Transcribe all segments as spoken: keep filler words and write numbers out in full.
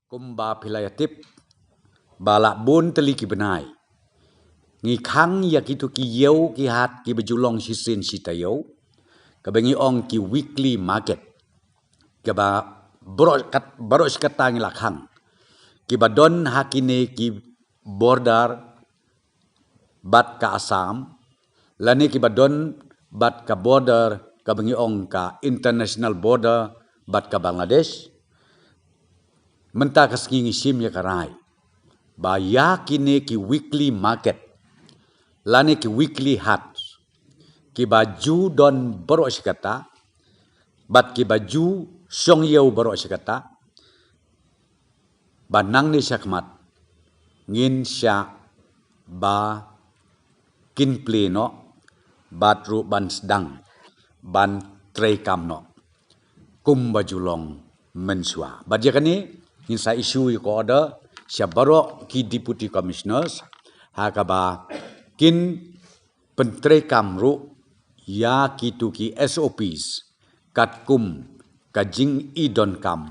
Kumba phi la ïa tip ba la bun tylli ki bnai ngi khang ïa kito ki ïew ki hat kiba ju long shisien shi taïew, kaba ngi ong ki weekly market, kaba baroh kat, baroh shi katta ngi la khang, kiba don ha kine ki border bad ka Assam, lane kiba don bad ka border kaba ngi ong ka international border bad ka Bangladesh. Mynta ka sngi ngi shim ïa ka rai ba ïa kine ki weekly market lane ki weekly hat, kiba ju don baroh shi katta bad kiba ju shong ïew baroh shi katta, ba nangne shakhmat ngin shah ba kin plie noh bad ruh ban sdang ban treikam noh kumba ju long mynshuwa. Bad ïa kane ngin sa issue ïa ka order sha baroh ki deputy commissioners, ha kaba kin pyntreikam ruh ïa kito ki S O Ps katkum ka jingïadonkam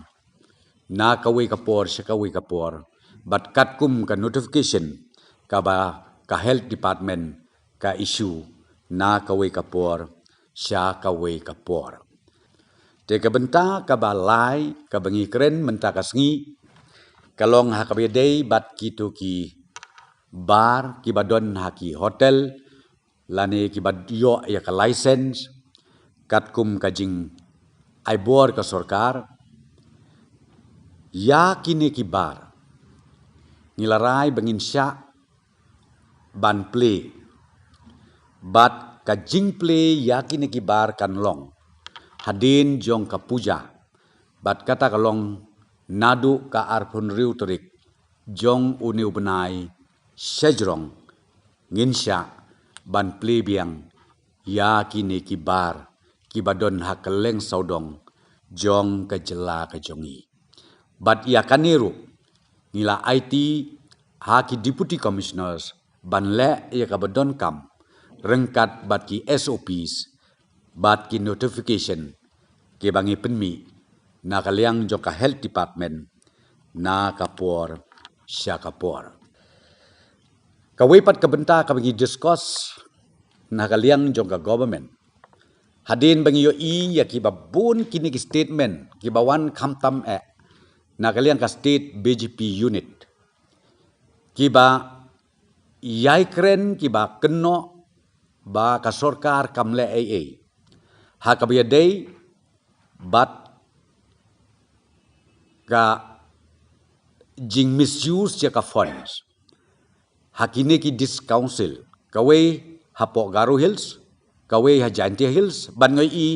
na kawei ka por sha kawei ka por, bad katkum ka notification kaba ka health department ka issue na kawei ka por sha kawei ka por. Te ka bynta kaba lai kaba ngi kren mynta ka sngi ka long ha kaba ïadei bad kito ki bar kiba don ha ki hotel lane kiba ïoh ïa ka license katkum ka jingai bor ka sorkar. Ïa kine ki bar ngi la rai ba ngin shah ban plie, bad ka jingplie ïa kine ki bar kan long hadien jong ka puja, bad kata ka long naduh ka arphew hynriew tarik jong une u bnai shajrong ngin shah ban plie biang ïa kine ki bar kiba don ha kylleng sawdong jong ka jylla ka jong ngi. Bad ïa kane ruh ngi la aiti ha ki deputy commissioners ban leh ïa kaba donkam ryngkat bad ki S O Ps bad ki notification kiba ngi pynmih na ka liang jong ka health department na ka por sha ka por. Kawei pat ka bynta kaba ngi discuss na ka liang jong ka government, hadien ba ngi ïohi ïa kiba bun kine ki statement kiba wan khamtam eh na ka liang ka state B J P unit, kiba ïai kren kiba kynnoh ba ka sorkar kam leh ei ei ha kaba ïadei bad ka jing misuse ïa ka funds ha kine ki district council, kawei hapoh Garo Hills, kawei ha Jaintia Hills. Ban ngi ïohi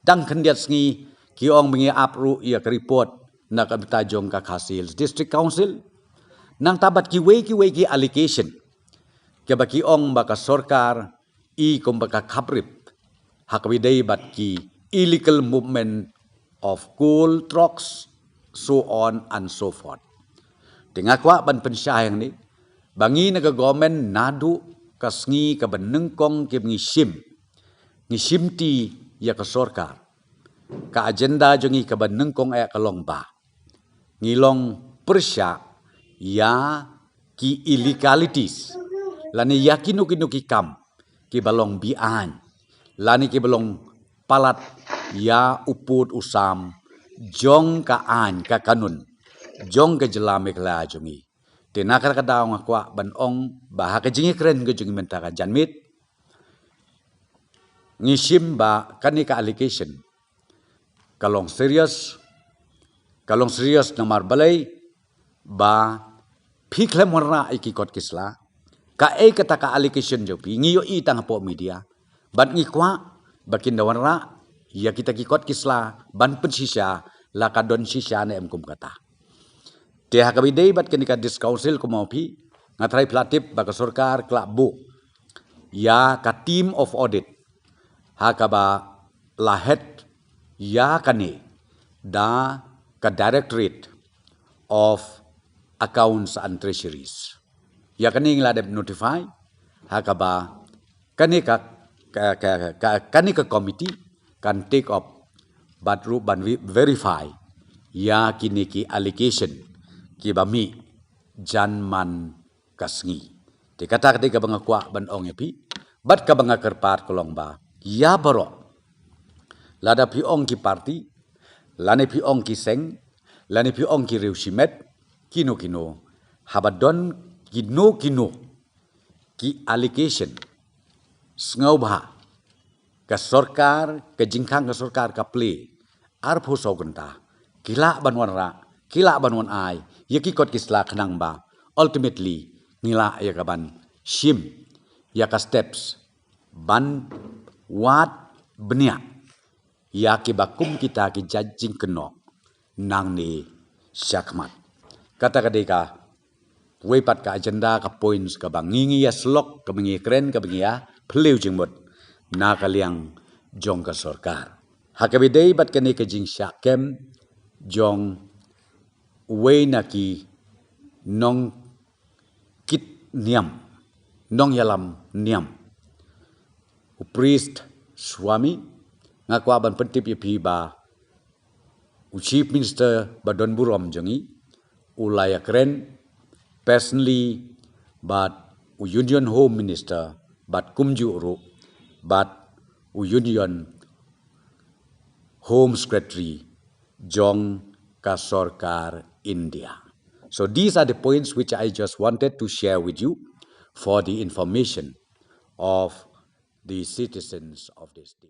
tang khyndiat sngi ki ong ba ngi ap ruh ïa ka report na ka bynta jong ka Khasi Hills District Council. Nangta bad kiwei kiwei ki allegation kiba ki ong ba ka sorkar i kumba ka khaprip ha kaba ïadei bad ki illegal movement of coal trucks, so on and so forth. Te nga kwah ban pynshai hangne ba ngi na ka government naduh ka sngi kaba nyngkong kiba ngi shim, ngi shimti ïa ka sorkar. Ka agenda jong ngi kaba nyngkong eh ka long ba ngi long pyrshah ïa ki illegalities lane ïa kino kino ki kam kiba long be-aiñ lane kiba long palat ïa u pud u sam jong ka aiñ ka kanun jong ka jylla Meghalaya jong ngi. Te na kata ka daw nga kwah ban ong ba ha ka jingïakren ka jong ngi mynta ka janmiet, ngi shim ba kane ka allegation ka long serious, ka long serious namar balei ba phi khlem wanrah ïa ki kot ki sla. Kaei kata ka allegation jong phi ngi ïohi tang hapoh media, bad ngi kwah ba kin da wanrah ïa kita ki kot ki sla ban pynshisha la ka don shisha ne em kum kata. Te ha kaba ïadei bad kane ka district council kumba phi, nga tharai phi la tip ba ka sorkar ka la buh ïa ka team of audit ha kaba la head ïa kane da ka Directorate of Accounts and Treasuries. Ïa kane ngi la dep notify ha kaba kane ka, ka, ka, ka, kane ka committee kan take up bad ruh ban ve-, verify ïa kine ki allegation kiba mih jan man ka sngi. Te kata ka dei kaba nga kwah ban ong ïa phi, bad kaba nga kyrpad ka long ba ïa baroh, lada phi ong ki party, lane phi ong ki seng, lane phi ong ki riewshimet, kino kino, haba don kino kino ki allegation, sngewbha ka sorkar, ka jingkhang ka sorkar ka plie arphew saw kynta, ki lah ban wanrah, ki lah ban wanai ïa ki kot ki sla, khnang ba ultimately ngi lah ïa ka ban shim ïa ka steps ban wad bniah ïa kiba kum kita ki jait jingkynnoh nangne shakhmat. Kata ka dei kawei pat ka agenda, ka points kaba ngi ngi ïa slok, kaba ngi ïa kren, kaba ngi ïa phylliew jingmut na ka liang jong ka sorkar. Ha kaba ïadei bad kane ka jingshah kem jong uwei na ki nongkit niam, nongïalam niam, u Priest Swami, nga kwah ban pyntip ïa phi ba u Chief Minister ba don burom jong ngi u la ïakren personally bad u Union Home Minister, bad kumjuh ruh bad u Union Home Secretary jong ka sorkar India. So these are the points which I just wanted to share with you for the information of the citizens of this state.